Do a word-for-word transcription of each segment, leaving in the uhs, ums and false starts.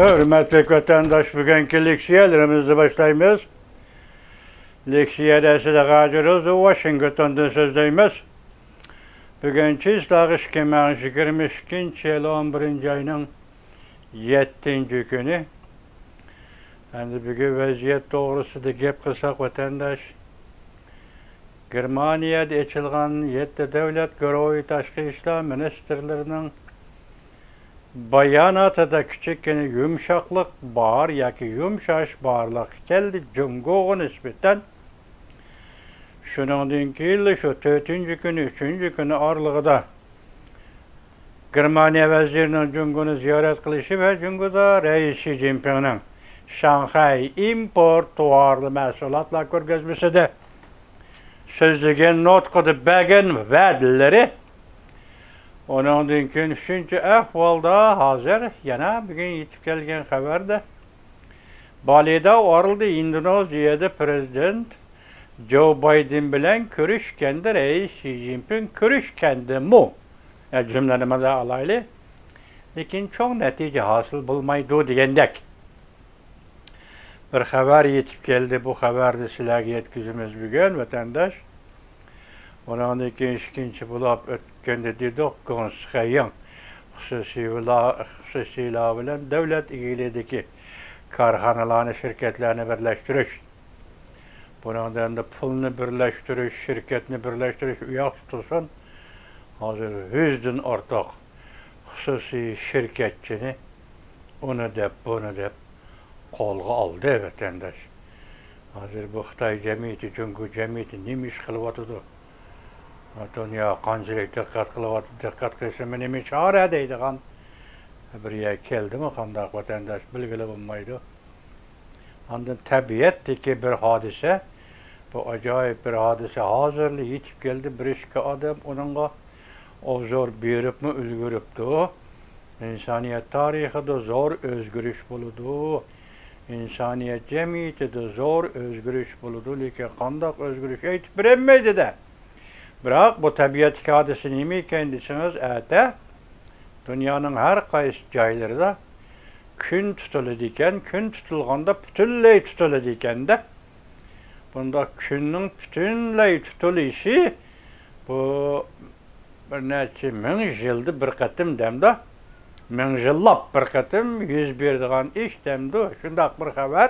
ھۆرمەتلىك ۋەتەنداش، بۈگۈنكى لېكسىيەلىرىمىزنى باشلايمىز. لېكسىيە دەرسىدە غاجىروز ۋاشىنگتوندىن سۆزلەيمىز. بۈگۈن چىسلاغ ئىككى مىڭ يىگىرمە ئىككىنچى يىل ئون بىرىنچى ئاينىڭ يەتتىنچى كۈنى. ئەمدى بۈگۈن ۋەزىيەت توغرىسىدا گەپ قىلساق، ۋەتەنداش، گېرمانىيەدە ئېچىلغان يەتتە دۆلەت گۇرۇھى تاشقى ئىشلار مىنىستىرلىرىنىڭ باياناتىدا كىچىككىنە يۇمشاقلىق بار ياكى يۇمشاش بارلىققا كەلدى جۇڭگوغا نىسبەتەن. شۇنىڭدىن كېيىنلا شۇ تۆتىنچى كۈنى، ئۈچىنچى كۈنى ئارىلىقىدا گېرمانىيە ۋەزىرىنىڭ جۇڭگونى زىيارەت قىلىشى ۋە جۇڭگودا رەئىس شى جىنپىڭنىڭ شاڭخەي ئىمپورت تاۋارلىق مەھسۇلاتلار كۆرگەزمىسىدە سۆزلىگەن نۇتقىدا بەرگەن ۋەدىلىرى، ئۇنىڭدىن كېيىن ئۈچىنچى ئەھۋالدا ھازىر يەنە بۈگۈن يېتىپ كەلگەن خەۋەردە، بالىدا ئارىلىدا ئىندونېزىيەدە پىرېزىدېنت جو بايدېن بىلەن كۆرۈشكەندە رەئىس شى جىنپىڭ كۆرۈشكەندىمۇ؟ يا، جۈملىنى مۇنداق ئالايلى. لېكىن چوڭ نەتىجە ھاسىل بولمايدۇ دېگەندەك. بىر خەۋەر يېتىپ كەلدى، بۇ خەۋەرنى سىلەرگە يەتكۈزىمىز بۈگۈن، ۋەتەنداش. ئۇنىڭدىن كېيىن ئىككىنچى بولۇپ ئۆتكەندە دېدۇق، گۇڭسىخەييىڭ خۇسۇسىيلار، خۇسۇسىيلار بىلەن دۆلەت ئىگىلىكىدىكى كارخانىلارنى، شىركەتلەرنى بىرلەشتۈرۈش. بۇنىڭدا ئەمدى پۇلنى بىرلەشتۈرۈش، شىركەتنى بىرلەشتۈرۈش ئۇ ياقتا تۇرسۇن. ھازىر يۈزدىن ئارتۇق خۇسۇسىي شىركەتچىنى ئۇنى دەپ، بۇنى دەپ قولغا ئالدى ۋەتەنداش. ھازىر بۇ خىتاي جەمئىيىتى، جۇڭگو جەمئىيىتى نېمە ئىش قىلىۋاتىدۇ؟ دۇنيا قانچىلىك دىققەت قىلىۋاتىدۇ، دىققەت قىلسىمۇ نېمە چارە دەيدىغان بىر يەرگە كەلدىمۇ قانداق ۋەتەنداش بىلگىلى بولمايدۇ. ئاندىن تەبىئەتتىكى بىر ھادىسە، بۇ ئاجايىپ بىر ھادىسە ھازىرلا يېتىپ كەلدى. بىر ئىككى ئادەم ئۇنىڭغا ئوبزور بېرىپمۇ ئۈلگۈرۈپتۇ. ئىنسانىيەت تارىخىدا زور ئۆزگىرىش بولىدۇ. ئىنسانىيەت جەمئىيىتىدە زور ئۆزگىرىش بولىدۇ. لېكىن قانداق ئۆزگىرىش ئېيتىپ بېرەلمەيدۇ-دە. بىراق بۇ تەبىئەتتىكى ھادىسە نېمە ئىكەن دېسىڭىز، ئەتە دۇنيانىڭ ھەر قايسى جايلىرىدا كۈن تۇتۇلىدىكەن. كۈن تۇتۇلغاندا پۈتۈنلەي تۇتۇلىدىكەن-دە. بۇنداق كۈننىڭ پۈتۈنلەي تۇتۇلۇشى بۇ بىر نەچچە مىڭ يىلدا بىر قېتىم دەمدۇ، مىڭ يىللاپ بىر قېتىم يۈز بېرىدىغان ئىش دەمدۇ، شۇنداق بىر خەۋەر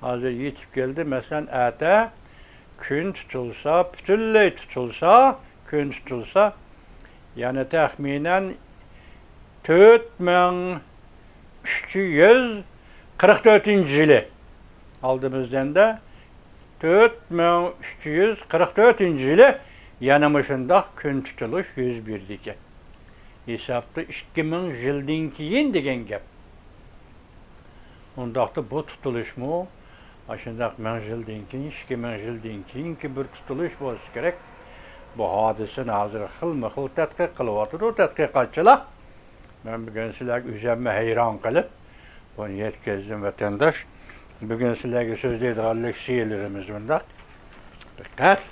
ھازىر يېتىپ كەلدى. مەسىلەن، ئەتە كۈن تۇتۇلسا، پۈتۈنلەي تۇتۇلسا، كۈن تۇتۇلسا، يەنى تەخمىنەن تۆت مىڭ ئۈچ يۈز قىرىق تۆتىنچى يىلى، ئالدىمىزدىن-دە تۆت مىڭ ئۈچ يۈز قىرىق تۆتىنچى يىلى يەنە مۇشۇنداق كۈن تۇتۇلۇش يۈز بېرىدىكەن. ھېسابتا ئىككى مىڭ يىلدىن كېيىن دېگەن گەپ. ئۇنداقتا بۇ تۇتۇلۇشمۇ ئاشۇنداق مىڭ يىلدىن كېيىن، ئىككى مىڭ يىلدىن كېيىنكى بىر تۇتۇلۇش بولسا كېرەك. بۇ ھادىسىنى ھازىر خىلمۇ خىل تەتقىق قىلىۋاتىدۇ تەتقىقاتچىلار. مەن بۈگۈن سىلەرگە ئۆزۈممۇ ھەيران قېلىپ، بۇنى يەتكۈزدۈم، ۋەتەنداش. بۈگۈن سىلەرگە سۆزلەيدىغان لېكسىيەلىرىمىز مۇنداق. دىققەت!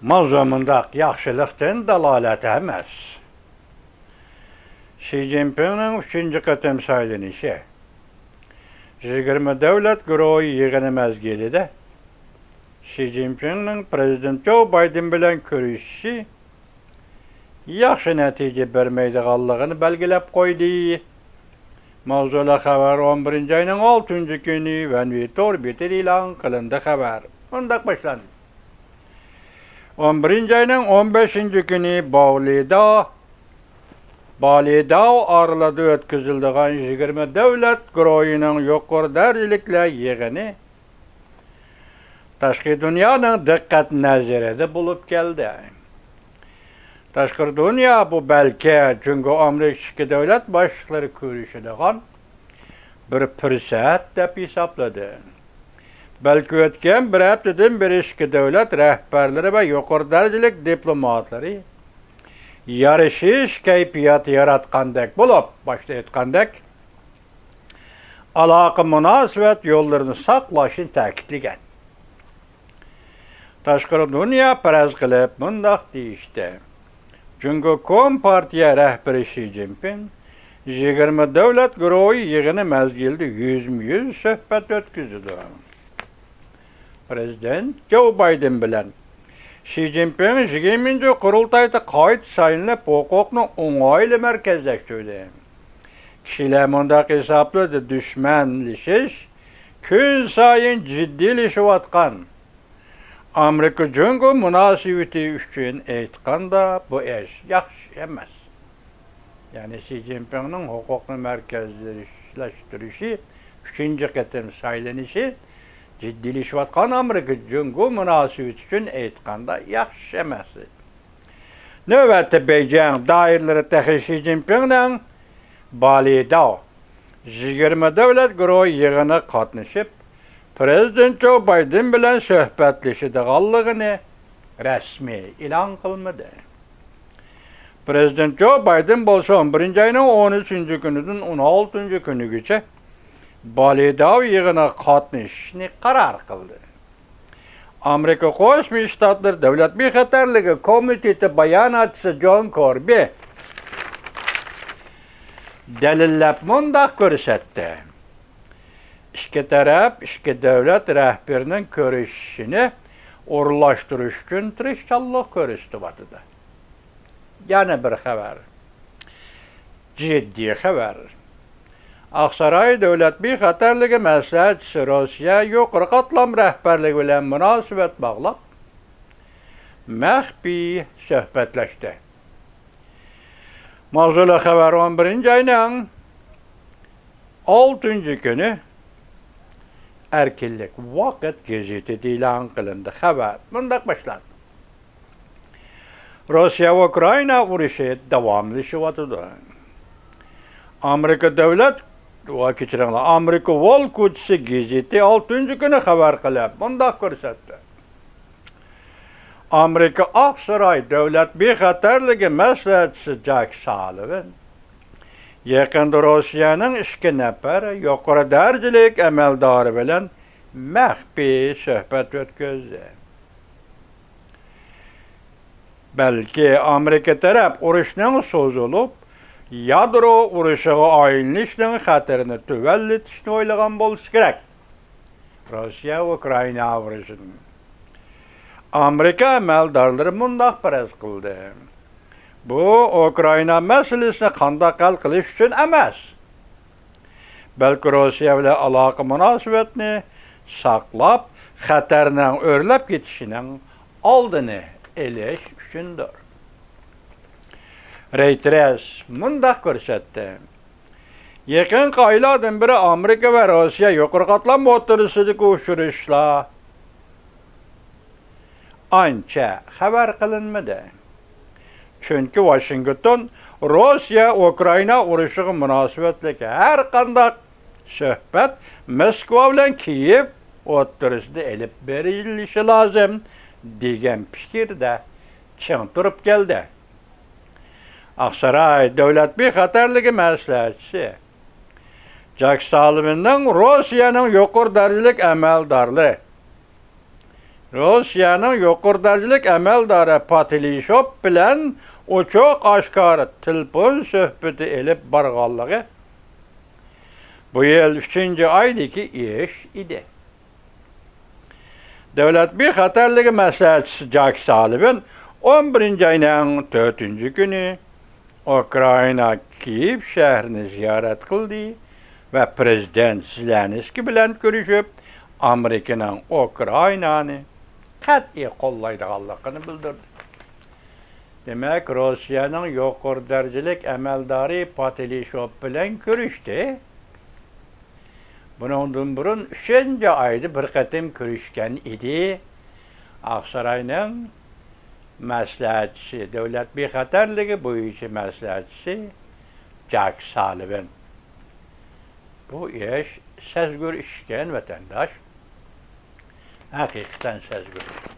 ماۋزۇ مۇنداق: ياخشىلىقتىن دالالەت ئەمەس. شى جىنپىڭنىڭ ئۈچىنچى قېتىم سايلىنىشى. يىگىرمە دۆلەت گۇرۇھى يىغىنى مەزگىلىدە شى جىنپىڭنىڭ پىرېزىدېنت جو بايدېن بىلەن كۆرۈشۈشى ياخشى نەتىجە بەرمەيدىغانلىقىنى بەلگىلەپ قويدى. ماۋزۇلۇق خەۋەر ئون بىرىنچى ئاينىڭ ئالتىنچى كۈنى ۋەنۋى تور بېتىدە ئېلان قىلىندى. خەۋەر مۇنداق باشلاندى. ئون بىرىنچى ئاينىڭ ئون بەشىنچى كۈنى بالىدا، بالىداۋ ئارىلىدا ئۆتكۈزۈلىدىغان يىگىرمە دۆلەت گۇرۇھىنىڭ يۇقىرى دەرىجىلىكلەر يىغىنى تاشقى دۇنيانىڭ دىققەت نەزىرىدە بولۇپ كەلدى. تاشقى دۇنيا بۇ بەلكى جۇڭگو ئامېرىكا ئىككى دۆلەت باشلىقلىرى كۆرۈشىدىغان بىر پۇرسەت دەپ ھېسابلىدى. بەلكى ئۆتكەن بىر ھەپتىدىن بېرى ئىككى دۆلەت رەھبەرلىرى ۋە يۇقىرى دەرىجىلىك دىپلوماتلىرى يارىشىش كەيپىياتى ياراتقاندەك بولۇپ، باشتا ئېيتقاندەك، ئالاقە مۇناسىۋەت يوللىرىنى ساقلاشنى تەكىتلىگەن. تاشقىرى دۇنيا پەرەز قىلىپ مۇنداق دېيىشتى: جۇڭگو كومپارتىيە رەھبىرى شى جىنپىڭ يىگىرمە دۆلەت گۇرۇھى يىغىنى مەزگىلىدە يۈزمۇ يۈز سۆھبەت ئۆتكۈزىدۇ. پرېزىدېنت جو بايدېن بىلەن شى جىنپىڭ يىگىرمىنچى قۇرۇلتايدا قايتا سايلىنىپ، ھوقۇقنى ئوڭايلا مەركەزلەشتۈردى. كىشىلەر مۇنداق ھېسابلىدى، دۈشمەنلىشىش كۈنسايىن جىددىيلىشىۋاتقان. ئامېرىكا جۇڭگو مۇناسىۋىتى ئۈچۈن ئېيتقاندا، بۇ ئىش ياخشى ئەمەس. يەنى شى جىنپىڭنىڭ ھوقۇقنى مەركەزلەشتۈرۈشى، ئۈچىنچى قېتىم سايلىنىشى جىددىيلىشىۋاتقان ئامېرىكا جۇڭگو مۇناسىۋىتى ئۈچۈن ئېيتقاندا ياخشى ئەمەس. نۆۋەتتە بېيجىڭ دائىرىلىرى تېخى شى جىنپىڭنىڭ بالىداۋ يىگىرمە دۆلەت گۇرۇھى يىغىنىغا قاتنىشىپ، پرېزىدېنت جو بايدېن بىلەن سۆھبەتلىشىدىغانلىقىنى رەسمىي ئېلان قىلمىدى. پرېزىدېنت جو بايدېن بولسا ئون بىرىنچى ئاينىڭ ئون ئۈچىنچى كۈنىدىن ئون ئالتىنچى كۈنىگىچە بالىداۋ يىغىنىغا قاتنىشىشنى قارار قىلدى. ئامېرىكا قوشما شتاتلىرى دۆلەت بىخەتەرلىكى كومىتېتى باياناتچىسى جون كوربى دەلىللەپ مۇنداق كۆرسەتتى: ئىككى تەرەپ ئىككى دۆلەت رەھبىرىنىڭ كۆرۈشۈشىنى ئورۇنلاشتۇرۇش ئۈچۈن تىرىشچانلىق كۆرسىتىۋاتىدۇ. يەنە بىر خەۋەر. جىددىي خەۋەر. ئاقساراي دۆلەت بىخەتەرلىكى مەسلىھەتچىسى روسىيە يۇقىرى قاتلام رەھبەرلىكى بىلەن مۇناسىۋەت باغلاپ، مەخپىي سۆھبەتلەشتى. ماۋزۇلۇق خەۋەر ئون بىرىنچى ئاينىڭ ئالتىنچى كۈنى ئەركىنلىك ۋاقىت گېزىتىدە ئېلان قىلىندى. خەۋەر مۇنداق باشلاندى. روسىيە ئۇكرائىنا ئۇرۇشى داۋاملىشىۋاتىدۇ. ئامېرىكا دۆلەت، ۋا كەچۈرۈڭلار، ئامېرىكا ۋول كوچىسى گېزىتى ئالتىنچى كۈنى خەۋەر قىلىپ مۇنداق كۆرسەتتى. ئامېرىكا ئاقساراي دۆلەت بىخەتەرلىكى مەسلىھەتچىسى جاك سالىۋىن يېقىندا روسىيەنىڭ ئىككى نەپەر يۇقىرى دەرىجىلىك ئەمەلدارى بىلەن مەخپىي سۆھبەت ئۆتكۈزدى. بەلكى ئامېرىكا تەرەپ ئۇرۇشنىڭ سوزۇلۇپ، يادرو ئۇرۇشىغا ئايلىنىشنىڭ خەتىرىنى تۆۋەنلىتىشنى ئويلىغان بولسا كېرەك. روسىيە ئۇكرائىنا ئۇرۇشىدىن. ئامېرىكا ئەمەلدارلىرى مۇنداق پەرەز قىلدى: بۇ ئۇكرائىنا مەسىلىسىنى قانداق ھەل قىلىش ئۈچۈن ئەمەس، بەلكى روسىيە بىلەن ئالاقە مۇناسىۋەتنى ساقلاپ، خەتەرنىڭ ئۆرلەپ كېتىشىنىڭ ئالدىنى ئېلىش ئۈچۈندۇر. رېيتېرس مۇنداق كۆرسەتتى: يېقىنقى ئايلاردىن بېرى ئامېرىكا ۋە روسىيە يۇقىرى قاتلام ئوتتۇرىسىدىكى ئۇچرىشىشلار ئانچە خەۋەر قىلىنمىدى. چۈنكى ۋاشىنگتون روسىيە ئۇكرائىنا ئۇرۇشىغا مۇناسىۋەتلىك ھەر قانداق سۆھبەت موسكۋا بىلەن كىيېۋ ئوتتۇرىسىدا ئېلىپ بېرىلىشى لازىم دېگەن پىكىردە چىڭ تۇرۇپ كەلدى. ئاقساراي دۆلەت بىخەتەرلىكى مەسلىھەتچىسى جاك سالىۋىننىڭ روسىيەنىڭ يۇقىرى دەرىجىلىك ئەمەلدارلىرى، روسىيەنىڭ يۇقىرى دەرىجىلىك ئەمەلدارى پاتىلىشوف بىلەن ئوچۇق ئاشكارا تېلېفون سۆھبىتى ئېلىپ بارغانلىقى بۇ يىل ئۈچىنچى ئايدىكى ئىش ئىدى. دۆلەت بىخەتەرلىكى مەسلىھەتچىسى جاك سالىۋىن ئون بىرىنچى ئاينىڭ تۆتىنچى كۈنى ئۇكرائىنا كىيېۋ شەھىرىنى زىيارەت قىلدى ۋە پرېزىدېنت زېلېنسكىي بىلەن كۆرۈشۈپ، ئامېرىكىنىڭ ئۇكرائىنانى قەتئىي قوللايدىغانلىقىنى بىلدۈردى. دېمەك، روسىيەنىڭ يۇقىرى دەرىجىلىك ئەمەلدارى پاتىلشوف بىلەن كۆرۈشتى. بۇنىڭدىن بۇرۇن ئۈچىنچى ئايدا بىر قېتىم كۆرۈشكەن ئىدى. ئاقساراينىڭ مەسلىھەتچىسى، دۆلەت بىخەتەرلىكى بويىچە مەسلىھەتچىسى جاك سالىۋىن. بۇ ئىش سەزگۈر ئىش ئىكەن، ۋەتەنداش. ھەقىقەتەن سەزگۈر ئىش.